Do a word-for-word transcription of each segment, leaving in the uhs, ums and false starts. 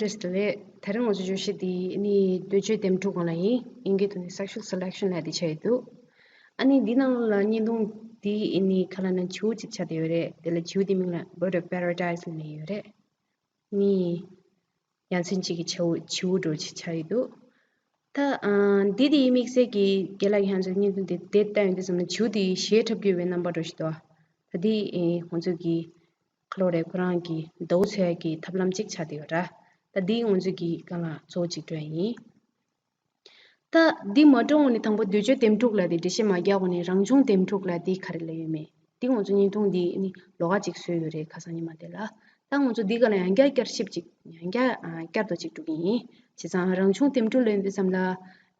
བཀྲ་ཤིས་བདེ་ལེགས། དེ་རིང་ང་ཚོ་བརྗོད་གཞི་འདི་ནི་འདོད་སྤྱོད་འདེམས་སྒྲུག་སྒང་ལ་ཡིན། དབྱིན་སྐད་དུ་ནི་sexual selection ལབ་དེ་ཆགས་ཡོད་འདུག་ཨ་ནི་འདི་ནང་ལ་བརྙན་ཐུང་འདི་ནི་ག་ལབ་ན་བྱིའུ་གཅིག་ཆགས་བསྡད་ཡོད་རེད། དེ་ལ་བྱིའུ་དེ་མིང་ལ་Bird of Paradise ལབ་ནས་ཡོད་རེད། ནི་ཡ་མཚན་གཅིག་གི་བྱིའུ་བྱིའུ་འདྲ་ཅིག་ཆགས་ཡོད་འདུག་ད་ཨ་འདི་དེའི་དམིགས་བསལ་གྱི་རྒན་ལགས་ཀྱིས་ང་ཚོར་བརྙན་ཐུང་འདི་དེབ་བལྟས་ཡོང་དུས་ཙམ་ན་བྱིའུ་དེ་གཞས་འཁྲབ་ཀྱི་ཡོད་པའི་རྣམ་པ་འདྲ་ཞིག་འདུག་ད་འདི་ཨེ་ང་ཚོ་གི་ཁ་ལོ་རེ་ཁོ་རང་གི་ཟླ་བོ་འཚོལ་ཡག་གི་ཐབས་ལམ་གཅིག་ཆགས་བསྡད་ཡོད་ར། ད་འདི་ང་ཚོ་གི་སྒང་ལ་གཙོ་བོ་གཅིག་སྤྲོད་ཡིན། ད་འདི་མ་འགྲོ་གོང་ནས་དང་པོ་འདོད་སྤྱོད་འདེམས་སྒྲུག་ལབ་དེ་འགྲེལ་བཤད་མ་རྒྱག་གོང་ནས་རང་བྱུང་འདེམས་སྒྲུག་ལབ་དེ་ག་རེ་ལབ་ཡོད་མེད་དེ་ང་ཚོ་བརྙན་ཐུང་འདི་ནི་ལོགས་ཀ་གཅིག་བཟོས་ཡོད་རེད། ཁ་སང་ཉི་མ་དེ་ལ། ད་ང་ཚོ་འདི་ག་ལ་ཡང་བསྐྱར་བསྐྱར་ཞིབ་ཅིག་ཡང་བསྐྱར་ཨ་བསྐྱར་དུ་ཅིག་འགྲོ་གི་ཡིན། བྱས་ཙང་རང་བྱུང་འདེམས་སྒྲུག་ལབ་ཡོང་དུས་ཙམ་ལ།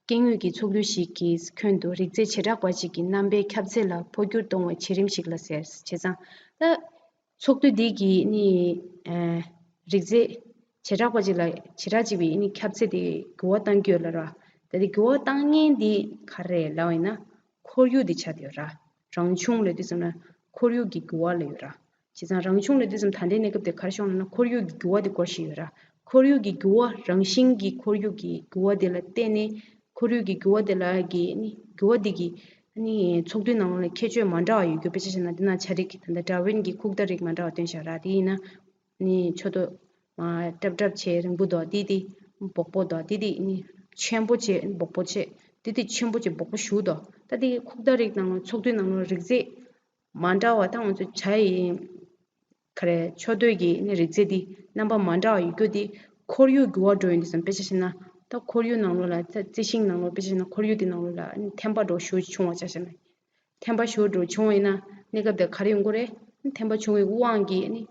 སྐྱེ་དངོས་ཀྱི་ཚོགས་འདུ་ཞིག་གི་ཁྱོན་དུ་རིགས་རྫས་བྱེ་བྲག་པ་ཅིག་གི་རྣམ་པའི་ཁྱབ་ཚད་ལ་འཕོ་འགྱུར་གཏོང་བའི་བྱེད་རིམ་ཞིག་ལ་ཟེར། བྱས་ཙང་ད་ཚོགས་འདུ་འདི་གི་ནི་ཨ་རིགས་རྫས་བྱེ་བྲག་པ་ཅིག་ལ་བྱེ་བྲག་ཅིག་པའི་ནི་ཁྱབ་ཚད་དེ་འགྱུར་བ་གཏང་གི་ཡོད་ལ་ར། ད་དེ་འགྱུར་བ་གཏང་མཁན་འདི་ག་རེ་ལབ་ཡིན་ན་ཁོར་ཡུག་འདི་ཆགས་བསྡད་ཡོད་ར། རང་བྱུང་ལབ་དུས་ཙམ་ན་ཁོར་ཡུག་གི་འགྱུར་བ་ལབ་ཡོད་ར། བྱས་ཙང་རང་བྱུང་ལབ་དུས་ཙམ་ད་ལྟའི་གནས་སྐབས་དེ་ག་རེ་ཤོང་ལབ་ན་ཁོར་ཡུག་གི་འགྱུར་བ་དེ་སྐོར་ཞིག་ཡོད་ར། ཁོར་ཡུག་གི་འགྱུར་བ་རང་བཞིན་གྱི་ཁོར་ཡུག་གི་འགྱུར་བ་དེ་ལ་བརྟེན་ནས་ཁོར་ཡུག་གི་འགྱུར་བ་དེ་ལ་གི་ནི་འགྱུར་བ་དེ་གི་ནི་ཚོགས་འདུའི་ནང་ལ་ཁྱད་ཆོས་མ་འདྲ་བ་ཡོད་རྒྱུ། དཔེ་ཆ་བཞག་ན་འདི་ན་བྱ་རིགས་ད་ལྟ་ཌར་ཝིན་གྱི་ཁུག་རྟ་རིགས་མ་འདྲ་བ་བཏོན་བཞག་ར། དེ་ཡིན་ན་ནི་མཆུ་ཏོ་མ་ཀྲབ་ཀྲབ་བྱས་རིང་པོ་འདུག་དེ་དེ་སྦོག་པོ་འདུག་དེ་དེ་ནི་ཆེན་པོ་བྱས་སྦོག་པོ་བྱས་དེ་དེ་ཆེན་པོ་བྱས་སྦོག་པོ་ཞུ་འདུག་ད་དེ་ཁུག་རྟ་རིགས་ནང་ལ་ཚོགས་འདུའི་ནང་ལ་རིགས་རྫས་མ་འདྲ་བ་ད་ང་ཚོ་བྱ་ཡི་ག་རེ་མཆུ་ཏོ་གི་ནི་རིགས་རྫས་དེ་རྣམ་པ་མ་འདྲ་བ་ཡོད་རྒྱུ་དེ་ཁོར་ཡུག་འགྱུར་བ་འགྲོ་ཡོང་དུས་ཙམ་དཔེ་ཆ་བཞག་ན་ད་ཁོར་ཡུག་ནང་ལོགས་ལ་ད་རྩི་ཤིང་ནང་ལོགས་དཔེ་ཆ་བཞག་ན་ཁོར་ཡུག་དེ་ནང་ལོགས་ལ་ནི་ཐན་པ་འདྲ་ཞེ་པོ་བྱུང་བ་ཆ་བཞག་ན། ཐན་པ་ཞེ་པོ་འདྲ་བྱུང་བ་ཡིན་ན་གནས་སྐབས་དེ་ག་རེ་ཡོང་གི་རེད། ཐན་པ་བྱུང་བའི་དབང་གིས་ནི་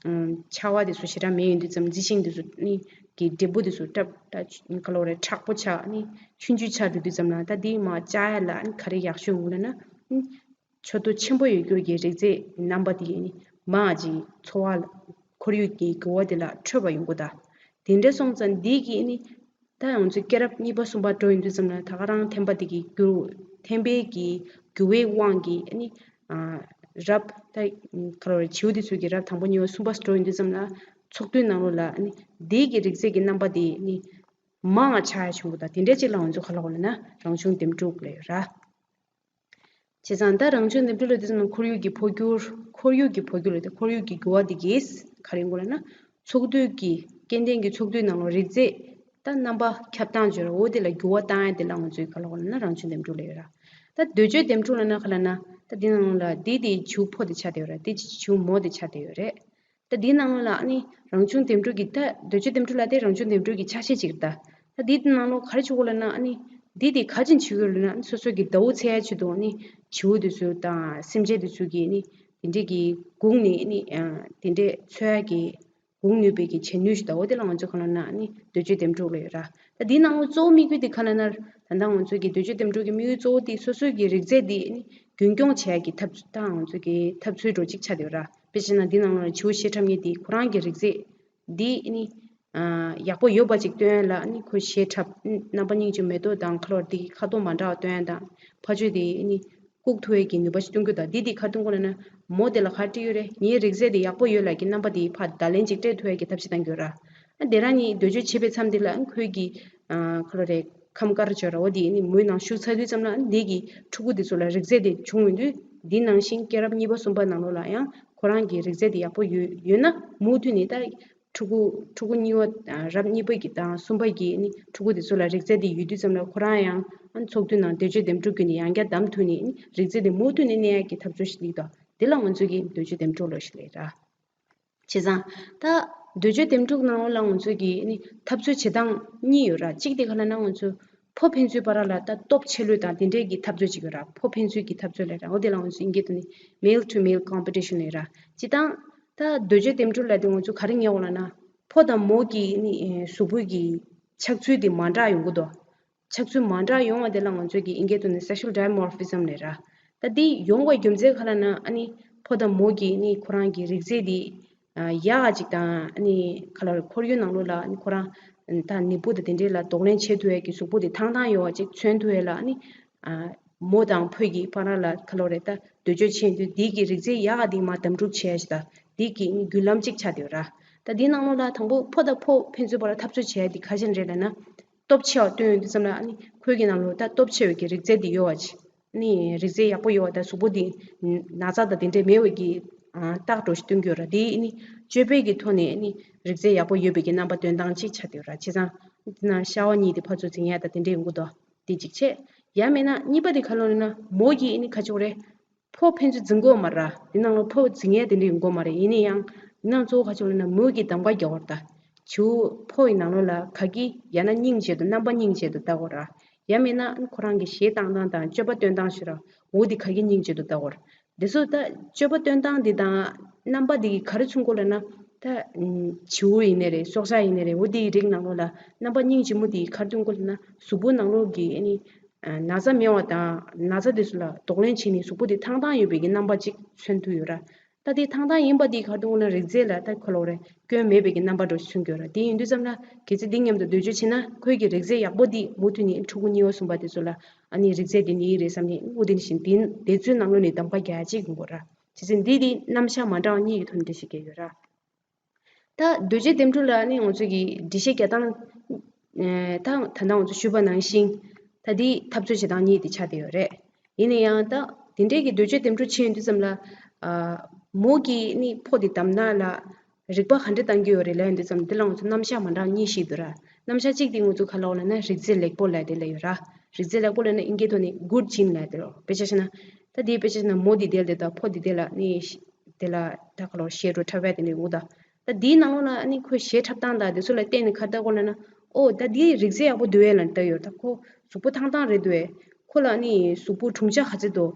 ཨམ་ཆར་པ་དེ་ཚོ་ཞེ་དྲག་མེད་ཡོང་དུས་ཙམ་རྩི་ཤིང་དེ་ཚོ་ནི་གི་འབྲས་བུ་དེ་ཚོ་ཀྲབ་ཀྲབ་ག་ལབ་རེད་མཁྲེགས་པོ་ཆགས་ནི་ཆུང་ཆུང་ཆགས་འགྲོ་དུས་ཙམ་ལ་ད་དེ་མར་བཅག་ཡ་ལ་ནི་ག་རེ་ཡག་ཤོས་ཡོང་གི་ལབ་ན། ནི་མཆུ་ཏོ་ཆེན་པོ་ཡོད་རྒྱུ་གི་རིགས་རྫས་རྣམ་པ་དེ་ནི་མར་ཅིག་འཚོ་བ་ལ་ཁོར་ཡུག་གི་འགྱུར་བ་དེ་ལ་འཕྲོད་པ་ཡོང་གི་ད། དེ་འདྲ་སོང་ཙང་འདི་གི་ནི་ད་ང་ཚོའི་སྐྱེས་རབས་གཉིས་པ་གསུམ་པ་འགྲོ་ཡོང་དུས་ཙམ་ལ་ད་ག་རང་ཐན་པ་དེ་གི་འགྱུར་ཐན་པའི་གི་འགྱུར་བའི་དབང་གིས་ནི་ཨ་རབས་ད་ག་ལབ་རེད་བྱིའུ་དེ་ཚོ་གི་རབས་དང་པོ་གཉིས་པ་གསུམ་པ་འགྲོ་ཡོང་དུས་ཙམ་ལ་ཚོགས་འདུའི་ནང་ལོགས་ལ་ནི་འདི་གི་རིགས་རྫས་ཀྱི་རྣམ་པ་དེ་ནི་མང་ང་ཆགས་ཡ་བྱུང་གི་ད། དེ་འདྲ་ཅིག་ལ་ང་ཚོ་ག་ལབ་དགོས་ལབ་ན་རང་བྱུང་འདེམས་སྒྲུག་ལབ་ཡོད་ར། བྱས་ཙང་ད་རང་བྱུང་འདེམས་སྒྲུག་ལབ་དུས་ཙམ་ན་ཁོར་ཡུག་གི་འཕོ་འགྱུར། ཁོར་ཡུག་གི་འཕོ་འགྱུར་ལབ་དུས་ཁོར་ཡུག་གི་འགྱུར་བ་འདི་གིས་ག་རེ་ཡོང་གི་ལབ་ན། ཚོགས་འདུ་གི་སྐྱེ་ལྡན་གྱི་ཚོགས་འདུའི་ནང་ལ་རིགས་རྫས་ད་རྣམ་པ་ཁྱབ་སྟངས་བརྗོད་ར་འོ་དེ་ལ་འགྱུར་བ་བཏང་ཡ་དེ་ལ་ང་ཚོས་ག་ལབ་དགོས་ལབ་ན་རང་བྱུང་འདེམས་སྒྲུག་ལབ་ཡོད་ར། ད་འདོད་སྤྱོད་འདེམས་སྒྲུག་ལབ་ན་ག་ལབ་ན་ད་འདི་ནང་ལ་འདི་དེ་བྱིའུ་ཕོ་དེ་ཆགས་བསྡད་ཡོད་ར། འདི་བྱིའུ་མོ་དེ་ཆགས་བསྡད་ཡོད་རེད། ད་འདིའི་ནང་ལོགས་ལ་ཨ་ནི་རང་བྱུང་འདེམས་སྒྲུག་གི་ད་འདོད་སྤྱོད་འདེམས་སྒྲུག་ལབ་དེ་རང་བྱུང་འདེམས་སྒྲུག་གི་ཆ་ཤས་ཅིག་རེད་ད། ད་འདིའི་ནང་ལོགས་ག་རེ་བྱེད་དགོས་ལབ་ན་ཨ་ནི་འདི་དེ་ག་ཅིན་བྱེད་དགོས་ལབ་ན་ཨ་ནི་སོ་སོ་གི་ཟླ་བོ་འཚོལ་ཡ་ཆེད་དུ་ཨ་ནི་བྱིའུ་དེ་ཚོ་དང་སེམས་ཅན་དེ་ཚོ་གི་ཨ་ནི་དེ་འདྲས་ཀྱི་སྒུག་ནས་ཨ་ནི་དེ་འདྲས་འཚོལ་ཡ་གི་སྒུག་ནུས་པའི་གི་བྱེད་ནུས་ཞིག་ད་འོ་དེ་ལ་ང་ཚོས་ག་ལབ་ན་ཨ་ནི་འདོད་སྤྱོད་འདེམས་སྒྲུག་ལབ་ཡོད་ར། ད་འདིའི་ནང་ལོགས་གཙོ་བོ་དམིགས་ཡུལ་དེ་ག་ལབ་ན་ད་ལྟ་ང་ཚོ་གི་འདོད་སྤྱོད་འདེམས་སྒྲུག་གི་དམིགས་ཡུལ་གཙོ་བོ་དེ་སོ་སོ་གི་རིགས་རྫས་དེ་ཨ་ནི་རྒྱུན་སྐྱོང་བྱེད་ཡ་གི་ཐབས་ད་ང་ཚོ་གི་ཐབས་ཚུལ་འདྲ་ཅིག་ཆགས་བསྡད་ཡོད་ར། དཔེ་བྱས་ན་འདི་ནང་ལ་བྱིའུ་གཞས་འཁྲབ་མཁན་དེ་ཁོ་རང་གི་རིགས་རྫས་འདི་ནི་ཡག་པོ་ཡོད་པ་ཅིག་སྟོན་ཡ་ལ་ནི་ཁོས་གཞས་འཁྲབ་རྣམ་པ་སྙིང་རྗེ་མེ་ཏོག་དང་ཁ་ལོར་འདི་གི་ཁ་དོག་མ་འདྲ་བ་སྟོན་ཡ་དང་ཕ་ཆོས་དེ་ནི་བཀུག་ཐུབ་ཡ་གི་ནུས་པ་ཞིག་སྟོན་རྒྱུ་དང་འདི་དེ་ག་སྟོན་དགོས་ལབ་ན་མོ་དེ་ལ་ག་སྤྲད་ཡོད་རེད། ངའི་རིགས་རྫས་དེ་ཡག་པོ་ཡོད་ལབ་ཀྱི་རྣམ་པ་དེ་ཕར་བརྡ་ལན་ཅིག་སྤྲད་ཐུབ་ཡ་གི་ཐབས་ཤེས་གཏང་རྒྱུ་ར། ཨ་དེ་རང་ཉིད་འདོད་སྤྱོད་བྱེད་པའི་མཚམས་དེ་ལ་ཁོས་ཀྱི་ཁ་ལོ་རེ་ཁམས་དཀར་བྱོས་ར་བ་དེ་ནི་མོའི་ནང་ཞུགས་ཚར་དུས་ཙམ་ལ་འདི་གི་ཕྲུ་གུ་དེ་ཚོ་ལ་རིགས་རྫས་དེ་བྱུང་ཡོང་དུས་འདི་ནང་བཞིན་སྐྱེས་རབས་གཉིས་པ་གསུམ་པ་ནང་ལོགས་ལ་ཡང་ཁོ་རང་གི་རིགས་རྫས་དེ་ཡག་པོ་ཡོད་ཡོད་ན་མུ་མཐུད་ནས་ད་ཕྲུ་གུ་ཕྲུ་གུ་གཉིས་པ་རབས་གཉིས་པ་གི་དང་གསུམ་པ་གི་ནི་ཕྲུ་གུ་དེ་ཚོ་ལ་རིགས་རྫས་དེ་ཡོད་དུས་ཙམ་ལ་ཁོ་རང་ཡང་ཚོགས་འདུའི་ནང་འདོད་སྤྱོད་འདེམས་སྒྲུག་བརྒྱུད་ནས་ཡང་བསྐྱར་བདམས་ཐུབ་ནས་ནི་རིགས་རྫས་དེ་མུ་མཐུད་ནས་གནས་ཡག་གི་ཐབས་ཚུལ་ཞིག་འདུག་ད། དེ་ལ་ང་ཚོས་ཀྱི་འདོད་སྤྱོད་འདེམས་སྒྲུག་ལབ་ཞིག་ལབ་ར། བྱས་ཙང་ད་འདོད་སྤྱོད་འདེམས་སྒྲུག་ནང་ལ་ང་ཚོས་ཀྱི་ནི་འཐབ་རྩོད་བྱེད་སྟངས་གཉིས་ཡོད་ར། གཅིག་དེ་ག་ལབ་ན་ང་ཚོ་ཕོ་ཕན་ཚུན་བར་ལ་ད་སྟོབས་ཆེ་ལོས་དང་དེ་འདྲས་ཀྱི་འཐབ་རྩོད་ཅིག་ཡོད་ར། ཕོ་ཕན་ཚུན་གྱི་འཐབ་རྩོད་ལབ་ར། འོ་དེ་ལ་ང་ཚོ་དབྱིན་སྐད་དུ་ནི་male to male competition ལབ་ར། སྤྱིར་བཏང་ད་འདོད་སྤྱོད་འདེམས་སྒྲུག་ལབ་དེ་ང་ཚོ་ག་རེ་ངེས་འོང་ལབ་ན་ཕོ་དང་མོ་གི་ནི་གཟུགས་པོ་གི་ཆགས་ཚུལ་དེ་མ་འདྲ་ཡོང་གི་འདུག་ཆགས་ཚུལ་མ་འདྲ་ཡོང་བ་དེ་ལ་ང་ཚོས་ཀྱི་དབྱིན་སྐད་དུ་ནི་sexual dimorphism ལབ་ར། ད་འདི་ཡོང་བའི་རྒྱུ་མཚན་ག་ལབ་ན་ཨ་ནི་ཕོ་དང་མོ་གི་ནི་ཁོ་རང་གི་རིགས་རྫས་འདི་ཡག་ཅིག་དང་ཨ་ནི་ག་ལབ་རེད། ཁོར་ཡུག་ནང་ལོགས་ལ་ཨ་ནི་ཁོ་རང་ད་ནད་འབུ་དང་དེ་འདྲས་ལ་གདོང་ལེན་བྱེད་ཐུབ་ཡ་གི་གཟུགས་པོ་དེ་ཐང་ཐང་ཡོད་པ་ཅིག་མཚོན་ཐུབ་ཡ་ལ་ཨ་ནི་མོ་དང་ཕོ་གི་བར་ལ་ག་ལབ་རེད། ད་འདོད་སྤྱོད་ཆེན་དུས་འདི་གི་རིགས་རྫས་ཡག་འདི་མ་འདེམས་སྒྲུག་བྱེད་ཡ་ཞིག་ད་ འདི་གི་ནི་བརྒྱུད་ལམ་གཅིག་ཆགས་བསྡད་ཡོད་ར། ད་འདིའི་ནང་ལོགས་ལ་དང་པོ་ཕོ་དང་ཕོ་ཕན་ཚུན་བར་ལ་འཐབ་རྩོད་བྱེད་ཡ་འདི་ག་ཅན་རེད་ལབ་ན། སྟོབས་ཆེ་བ་སྟོན་ཡོང་དུས་ཙམ་ལ་ཨ་ནི་ཁོའི་གི་ནང་ལོགས་ད་སྟོབས་ཆེ་བའི་གི་རིགས་རྫས་འདི་ཡོད་པ་ཅིག་ཨ་ནི་རིགས་རྫས་ཡག་པོ་ཡོད་པ་དང་གཟུགས་པོ་འདི་ན་ཚ་དང་དེ་འདྲས་མེད་པའི་གི་རྟགས་འདྲ་ཞིག་སྟོན་གྱི་ཡོད་ར། འདི་ཨ་ནི་སྤྱོད་པའི་གི་ཐོག་ནས་ཨ་ནི་རིགས་རྫས་ཡག་པོ་ཡོད་པའི་གི་རྣམ་པ་སྟོན་སྟངས་ཅིག་ཆགས་བསྡད་ཡོད་ར། བྱས་ཙང་འདི་ན་ཤ་བ་གཉིས་དེ་ཕར་ཚུར་འཛིང་ཡ་དང་དེ་འདྲས་ཡོང་གི་འདུག་དེ་གཅིག་བྱས། ཡང་མིན་ན་གཉིས་པ་དེ་ག་ལབ་ན་མོ་གིས་ཨ་ནི་ག་ཅིག་རེད། ཕོ་ཕན་ཚུན་འཛིང་གི་ཡོད་མ་རེད། དེ་ནང་ལ་ཕོ་འཛིང་ཡས་དེ་འདྲ་ཡོང་གི་ཡོད་མ་རེད། ཡིན་ན་ཡང་ཡིན་ནའང་གཙོ་བོ་ག་ཅིག་ལབ་ན་མོ་གིས་གདམ་ག་རྒྱག་གི་ཡོད་རེད་ད། བྱིའུ་ཕོ་ཡི་ནང་ལོགས་ལ་ག་གི་ཡང་ན་སྙིང་རྗེ་དང་རྣམ་པ་སྙིང་རྗེ་དང་ལྟ་གི་ཡོད་རེད། ཡང་མིན་ན་ཁོ་རང་གི་གཞས་བཏང་སྟངས་དང་སྤྱོད་པ་སྟོན་སྟངས་ཤིག་ར། འོ་དེ་ག་གི་སྙིང་རྗེ་དང་ལྟ་གི་ཡོད་རེད། དེ་ཚོ་ད་སྤྱོད་པ་སྟོན་སྟངས་འདི་དང་རྣམ་པ་འདི་གི་ག་རེ་མཚོན་གི་ལབ་ན། ད་བྱིའུ་ཡིན་ནའི་རེད། སྲོག་ཆགས་ཡིན་ནའི་རེད། འོ་དེའི་རིགས་ནང་ལོགས་ལ་རྣམ་པ་སྙིང་རྗེ་མོ་དེ་ག་རེ་སྟོན་གི་ལབ་ན་གཟུགས་པོ་ནང་ལོགས་ཀྱི་ཨ་ནི། ན་ཚ་མེད་པ་དང་ན་ཚ་དེ་ཚོ་ལ་གདོང་ལེན་བྱས་ནས་གཟུགས་པོ་དེ་ཐང་ཐང་ཡོད་པའི་གི་རྣམ་པ་ཅིག་མཚོན་ཐུབ་ཡོད་ར། ད་དེ་ཐང་ཐང་ཡིན་པ་དེ་ག་རེ་སྟོན་གི་ལབ་ན་རིགས་རྫས་ལ་ད་ཁོ་ལོ་རེ་སྐྱོན་མེད་པའི་གི་རྣམ་པ་འདྲ་མཚོན་གྱི་ཡོད་ར། དེ་ཡིན་དུས་ཙམ་ལ་གལ་སྲིད་འདི་མཉམ་དུ་འདོད་སྤྱོད་བྱས་ན་ཁོའི་གི་རིགས་རྫས་ཡག་པོ་དེ་མུ་མཐུད་ནས་ཕྲུ་གུ་གཉིས་པ་གསུམ་པ་དེ་ཚོ་ལ་ཨ་ནི་རིགས་རྫས་དེ་ནི་རེད་བསམ་ནས་འོ་དེ་ནི་བཞིན་དེ་དེ་ཚོའི་ནང་ལོགས་ནས་གདམ་ག་རྒྱག་ཅིག་ཡོང་གི་ཡོད་ར། བྱས་ཙང་འདི་དེ་རྣམ་གཞག་མ་འདྲ་བ་གཉིས་ཀྱི་ཐོག་ནས་འགྲེལ་བཤད་རྒྱག་ཡོད་ར། ད་འདོད་སྤྱོད་ལྡེམ་འཕྲུ་ལ་ནི་ང་ཚོ་གི་འགྲེལ་བཤད་རྒྱག་སྟངས། ཨེ། ད་ད་ལྟ་ང་ཚོ་ཞུས་པ་ནང་བཞིན་ད་འདི་འཐབ་རྩོད་བྱེད་སྟངས་གཉིས་དེ་ཆགས་བསྡད་ཡོད་རེད། ཡིན་ན་ཡང་ད་དེ་འདྲའི་གི་འདོད་སྤྱོད་ལྡེམ་འཕྲུ་ཕྱིན་ཡོང་དུས་ཙམ་ལ། ཨ། མོ་གིས་ནི་ཕོ་དེ་བདམས་ན་ལ་རིག་པ་ག་འདྲ་བཏང་གི་ཡོད་རེད་ལབ་ཡོང་དུས་ཙམ་འདི་ལ་ང་ཚོ་རྣམ་གཞག་མ་འདྲ་གཉིས་ཤིག་འདུག་ར། རྣམ་གཞག་གཅིག་དེ་ང་ཚོ་ག་ལབ་ལབ་ན་རིགས་རྫས་ལེགས་པོ་ལབ་དེ་ལབ་ཡོད་ར། རིགས་རྫས་ལེགས་པོ་ལབ་ན་ཨིན་སྐད་ཐོག་ནས་good gene ལབ་དེ་རོ། དཔེ་ཆ་བཞག་ན། ད་དེའི་དཔེ་ཆ་བཞག་ན་མོ་དེ་དེ་ལ་དེ་ད་ཕོ་དེ་དེ་ལ་ནི། དེ་ལ་ད་ག་ལོ་གཞས་འདྲ་འཁྲབ་པ་དེ་འདྲ་ཡོད་ད། ད་དེའི་ནང་ལོགས་ལ་ནི་ཁོས་གཞས་འཁྲབ་སྟངས་དང་དེ་ཚོ་ལ་བལྟས་ནས་ག་རེ་ལྟ་གོ་ལབ་ན། ཨོ་ད་དེའི་རིགས་རྫས་ཡག་པོ་འདུག་ཨེ་ལབ་ལྟ་ཡོད། ད་ཁོ་གཟུགས་པོ་ཐང་ཐང་རེད་འདུག་ཨེ། ཁོ་ལ་ནི་གཟུགས་པོ་གྲུང་ཆ་ག་ཚད་འདུག་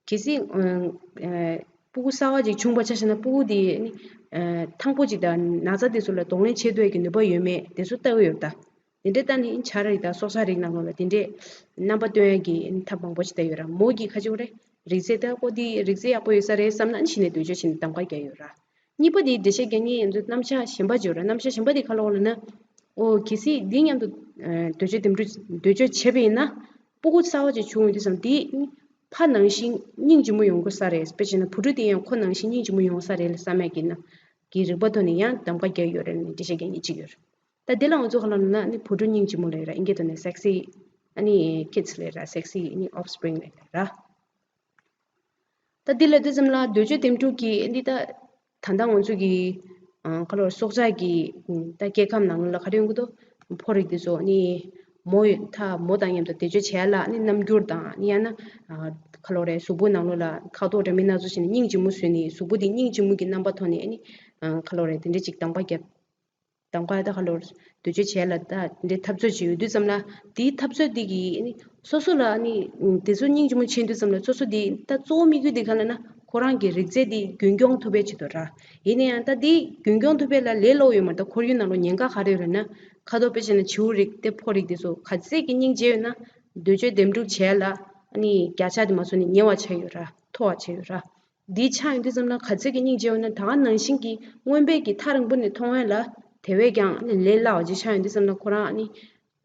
གལ་སྲིད་ཨ། ཨ། སྤུ་གུ་གསར་པ་ཅིག་བྱུང་བ་ཆ་བཞག་ན་སྤུ་གུ་དེ་ནི་ཨ། ཐང་པོ་ཅིག་དང་ན་ཚ་དེ་ཚོ་ལ་གདོང་ལེན་བྱེད་ཐུབ་ཡག་གི་ནུས་པ་ཡོད་མེད་དེ་ཚོ་ལྟ་གི་ཡོད་ད། དེ་འདྲའི་ལྟ་ནི་བྱ་རིགས་དང་སྲོག་ཆགས་རིགས་ནང་ལོགས་ལ་དེ་འདྲའི་རྣམ་པ་སྟོན་ཡག་གི་ཐབས་མང་པོ་ཞིག་བལྟས་ཡོད་ར། མོ་གིས་ག་ཅིག་རེད། རིགས་རྫས་ད་ཁོ་དེ་རིགས་རྫས་ཡག་པོ་ཡོད་ས་རེད་བསམ་ན་ནི་གཞི་ནས་འདོད་སྤྱོད་བྱས་ནས་གདམ་ག་རྒྱག་ཡོད་ར། གཉིས་པ་དེ་འགྲེལ་བཤད་རྒྱག་མཁན་ཡིན་ཚུལ་རྣམ་གཞག་གཞན་པ་ཅིག་ཡོད་ར། རྣམ་གཞག་གཞན་པ་དེ་ག་ལབ་ལབ་ན། ཨོ་གལ་སྲིད་འདི་མཉམ་དུ་ཨ། འདོད་སྤྱོད་ལྡེམ་འཕྲུ་འདོད་སྤྱོད་བྱས་པ་ཡིན་ན། སྤུ་གུ་གསར་པ་ཅིག་བྱུང་ཡོང་དུས་ཙམ་དེ་ནི་ཕ་ནང་བཞིན་སྙིང་རྗེ་མོ་ཡོང་དགོས་ས་རེད། དཔེ་བྱས་ན་བུ་ཕྲུག་དེ་ཡང་ཁོ་ནང་བཞིན་སྙིང་རྗེ་མོ་ཡོང་ས་རེད་བསམ་ཡག་གི་ན་གི་རིག་པ་ཐོག་ནས་ཡང་གདམ་ག་རྒྱག་ཡོད་རེད་ནི་འགྲེལ་བཤད་རྒྱག་མཁན་གཅིག་ཡོད་རེད། ད་དེ་ལ་ང་ཚོ་ག་ལབ་ན་ནི་བུ་ཕྲུག་སྙིང་རྗེ་མོ་ལབ་ཡོད་ར། ཨིན་སྐད་ཐོག་ནས་sexy ཨ་ནི་kids ལབ་ཡོད་ར། sexy ཨ་ནི་offspring ལབ་ཡོད་ར། ད་འདི་ལབ་དུས་ཙམ་ལ་འདོད་སྤྱོད་ལྡེམ་འཕྲུ་གི་འདི་ད་ད་ལྟ་ང་ཚོ་གི་ཨ། ག་ལབ་སྲོག་ཆགས་ཀྱི་ད་སྐྱེ་ཁམས་ནང་ལ་ག་རེ་ཡོང་གི་འདུག་ཕོ་རིགས་འདི་ཚོ་ནི་མོ་ད་མོ་དང་མཉམ་དུ་བདེ་སྤྱོད་བྱས་ལ་ནི་རྣམ་འགྱུར་དང་ནི་ཡང་ན་ཨ། ག་ལབ་རེད། གཟུགས་པོ་ནང་ལོགས་ལ་ཁ་དོག་འདྲ་མིན་སྣ་ཚོགས་བྱས་ནས་སྙིང་རྗེ་མོ་བཟོས་ནས་གཟུགས་པོ་འདི་སྙིང་རྗེ་མོ་གི་རྣམ་པ་ཐོག་ནས་ནི་ཨ། ག་ལབ་རེད། དེ་འདྲ་ཅིག་གདམ་ག་རྒྱབ། གདམ་ག་ད་ག་ལབ་འདོད་སྤྱོད་བྱས་ལ་ད་འདི་འཐབ་རྩོད་བྱེད་ཡོང་དུས་ཙམ་ལ་དེའི་འཐབ་རྩོད་འདི་གིས་ནི་སོ་སོ་ལ་ནི་དེ་ཚོ་སྙིང་རྗེ་མོ་བྱེད་དུས་ཙམ་ལ་སོ་སོ་དེ་ད་གཙོ་བོ་དམིགས་ཡུལ་དེ་ག་ལབ་ན་ཁོ་རང་གི་རིགས་རྫས་དེ་རྒྱུན་སྐྱོང་ཐུབ་པའི་ཆེད་དུ་ར། ཡིན་ན་ཡང་ད་དེ་རྒྱུན་སྐྱོང་ཐུབ་པའི་ལ་ལས་སླ་པོ་ཡོད་མ་རེད། ད་ཁོར་ཡུག་ནང་ལོགས་ཉེན་ཁ་ག་རེ་ཡོད་ལབ་ན་ཁ་དོག་དཔེ་བྱས་ན་བྱིའུ་རིགས་དེ་ཕོ་རིགས་དེ་ཚོ་ག་ཚད་ཀྱི་སྙིང་རྗེ་ཡོད་ན་འདོད་སྤྱོད་ལྡེམ་འཕྲུ་བྱས་ལ་ནི་བརྒྱ་ཆ་དེ་མ་སོང་ནི་ཉེ་བ་ཆགས་ཡོད་ར། མཐོ་བ་ཆགས་ཡོད་ར། འདི་ཆགས་ཡོང་དུས་ཙམ་ལ་ག་ཚོད་ཀྱི་སྙིང་རྗེ་ཡོད་ན་ད་ག་ནང་བཞིན་གྱི་སྔོན་པས་ཀྱི་ཐག་རིང་པོ་ནས་མཐོང་བས་ལ་དེ་བས་ཀྱང་ནི་ལས་སླ་བ་ཅིག་ཆགས་ཡོང་དུས་ཙམ་ལ་ཁོ་རང་ནི་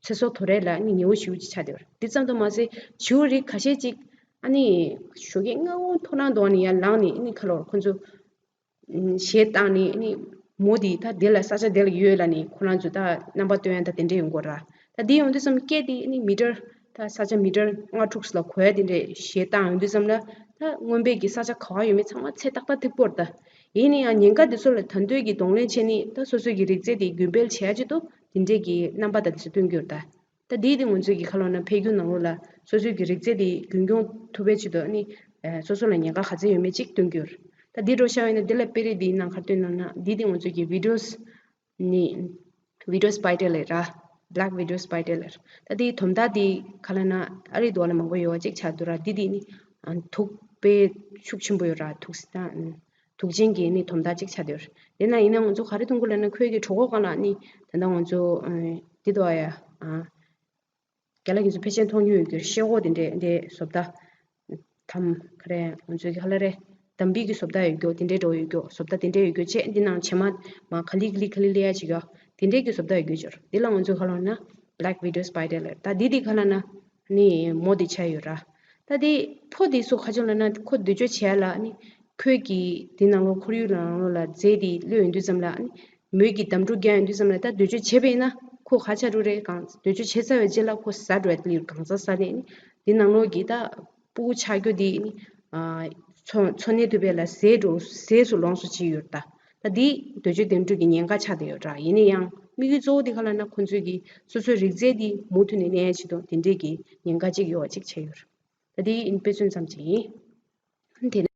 ཚེ་སྲོག་དོར་ཡས་ལ་ནི་ཉེ་བོ་ཞེ་པོ་ཅིག་ཆགས་བསྡད་པ་རེད། འདི་ཙམ་དུ་མ་ཟད་བྱིའུ་རིགས་ཁ་ཤས་ཅིག་ཨ་ནི་ཞོགས་ཀས་སྔ་པོ་ཐོ་རངས་དུས་ནས་ཡར་ལངས་ནས་ནི་ག་ལབ་ཁོ་ཚོ་གཞས་བཏང་ནས་ནི་མོ་དེ་ད་དེ་ལ་ས་ཆ་དེ་ལ་ཡོད་ལབ་ནས་ཁོ་རང་ཚོ་ད་རྣམ་པ་སྟོན་ཡ་ད་དེ་འདྲས་ཡོང་གི་ར། ད་དེ་ཡོང་དུས་ཙམ་སྐད་དེ་ནི་མི་ཊར་ད་ས་ཆ་མི་ཊར་ལྔ་དྲུག་ལ་གོ་ཡ་དེ་འདྲས་གཞས་བཏང་ཡོང་དུས་ཙམ་ལ་ད་སྔོན་པས་ཀྱི་ས་ཆ་ག་པར་ཡོད་མེད་ཚང་མ་ཚད་ཏག་ཏག་ཐིག་པོ་རེད་ད། ཡིན་ན་ཡང་ཉེན་ཁ་དེ་ཚོ་ལ་ད་འདོད་ཀྱི་གདོང་ལེན་བྱས་ནས་ད་སོ་སོའི་གི་རིགས་རྫས་དེ་རྒྱུན་སྤེལ་བྱེད་ཡ་ཆེད་དུ་དེ་འདྲས་ཀྱི་རྣམ་པ་ད་དེ་ཚོ་སྟོན་གྱི་ཡོད་རེད་ད། ད་འདི་དེ་ང་ཚོས་ཀྱི་ཁ་ལོ་ན་འཕེལ་འགྱུར་ནང་ལོགས་ལ་སོ་སོའི་གི་རིགས་རྫས་དེ་རྒྱུན་སྐྱོང་ཐུབ་པའི་ཆེད་དུ་ནི་སོ་སོ་ལ་ཉེན་ཁ་ག་ཚད་ཡོད་མེད་ཅིག་སྟོན་གྱི་ཡོད། ད་འདི་འདྲ་བཤད་ཡོད་ན་འདི་ལ་དཔེ་རིས་འདིའི་ནང་ག་རེ་སྟོན་ན་ན་འདི་དེ་ང་ཚོས་ཀྱི་Vitis ནི་Vitis bites ལབ་ར། Black Vitis bites ལབ། ད་འདིའི་དོམ་དག་འདི་ག་ལབ་ན་ཨ་རིའི་འདུག་ལ་མང་པོ་ཡོད་པ་ཅིག་ཆགས་འདུག་ར། འདི་དེ་ནི་དུག་དཔེ་ཤུགས་ཆེན་པོ་ཡོད་ར། དུག་སི་ད། དུག་ཅན་གྱི་ནི་དོམ་དག་ཅིག་ཆགས་བསྡད་ཡོད་རེད། དེ་ན་ཡིན་ན་ང་ཚོ་ག་རེ་མཐོང་གི་ལབ་ན་ཁོའི་གི་གྲོད་ཁོག་སྒང་ལ་ནི་ད་ལྟ་ང་ཚོ་ཨ་འདི་འདུག་ཨ་ཡ་ཨ་རྒན་ལགས་ཀྱིས་ཚོ་ཕལ་ཆེར་མཐོང་མྱོང་ཡོད་རྒྱུ་ཤེལ་སྒོ་དེ་འདྲས་འདྲས་བཟོ་ལྟ་དམ་ག་རེ་ང་ཚོའི་གི་ཧ་ལ་རེ་དམ་བིའི་གི་བཟོ་ལྟ་ཡོད་རྒྱུ་དེ་འདྲས་འགྲོ་ཡོད་རྒྱུ་བཟོ་ལྟ་དེ་འདྲས་ཡོད་རྒྱུ་བྱས་འདི་ནང་བྱེ་མ་མ་ག་ལི་ག་ལི་ག་ལི་ལི་ཡ་ཅིག་ཡོད་དེ་འདྲས་གི་བཟོ་ལྟ་ཡོད་རྒྱུ་ཅིག་ཡོད་རེད། འདི་ལ་ང་ཚོས་ག་ལབ་ན་Black Vitis bites ལབ། ད་འདི་འདི་ག་ལབ་ན་ནི་མོ་དེ་ཆགས་ཡོད་ར། ད་དེ་ཕོ་དེ་སུ་ག་ཅིག་ལབ་ན་ཁོ་འདོད་སྤྱོད་བྱས་ལ་ནི་ ཁོས་ཀྱིས་དེ་ནང་ལོགས་ཁོར་ཡུག་ནང་ལོགས་ལ་རྫས་དེ་གློད་ཡོང་དུས་ཙམ་ལ་ཨ་ནི་མོས་ཀྱིས་འདམ་འཁྲུག་རྒྱག་ཡོང་དུས་ཙམ་ལ་ད་འདོད་སྤྱོད་བྱས་པ་ཡིན་ན་ཁོ་ག་ཆགས་འགྲོ་རེད། གང་འདོད་སྤྱོད་བྱས་ཚར་བའི་རྗེས་ལ་ཁོ་ཟ་འགྲོ་ཡ་དེ་ལ་གང་ཟག་ཟ་ནས་ནི་དེ་ནང་ལོགས་ཀྱི་ད་སྤུ་གུ་ཆགས་རྒྱུ་དེ་ནི་ཨ་འཚོ་འཚོ་གནས་ཐུབ་པ་ལ་ཟས་འགྲོ་ཟས་སུ་ལོངས་སུ་ཕྱིན་ཡོད་ད། ད་འདི་འདོད་སྤྱོད་འདམ་འཁྲུག་གི་ཉེན་ཁ་ཆགས་བསྡད་ཡོད་ར། ཡིན་ན་ཡང་དམིགས་ཡུལ་གཙོ་བོ་དེ་ག་ལ་ན་ཁོ་ཚོས་ཀྱི་སོ་སོའི་རིགས་རྫས་དེ་མུ་མཐུད་ནས་གནས་ཡ་ཆེད་དུ་དེ་འདྲས་ཀྱི་ཉེན་ཁ་ཅིག་ཡོད་པ་ཅིག་བྱས་ཡོད་ར། ད་འདི་ཡིན་དཔེ་མཚོན་ཙམ་ཅིག་ཡིན། དེ་